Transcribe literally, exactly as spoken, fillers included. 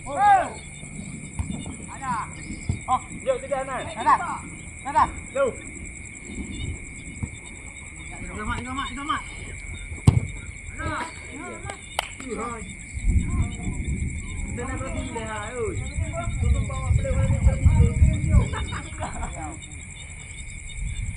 Oh, jom, tidak, Nan. Ada. Ada. Jom. Tiga mat, tiga mat, tiga mat. Ada. Ih, hai. Kita nak berhenti dah, oi.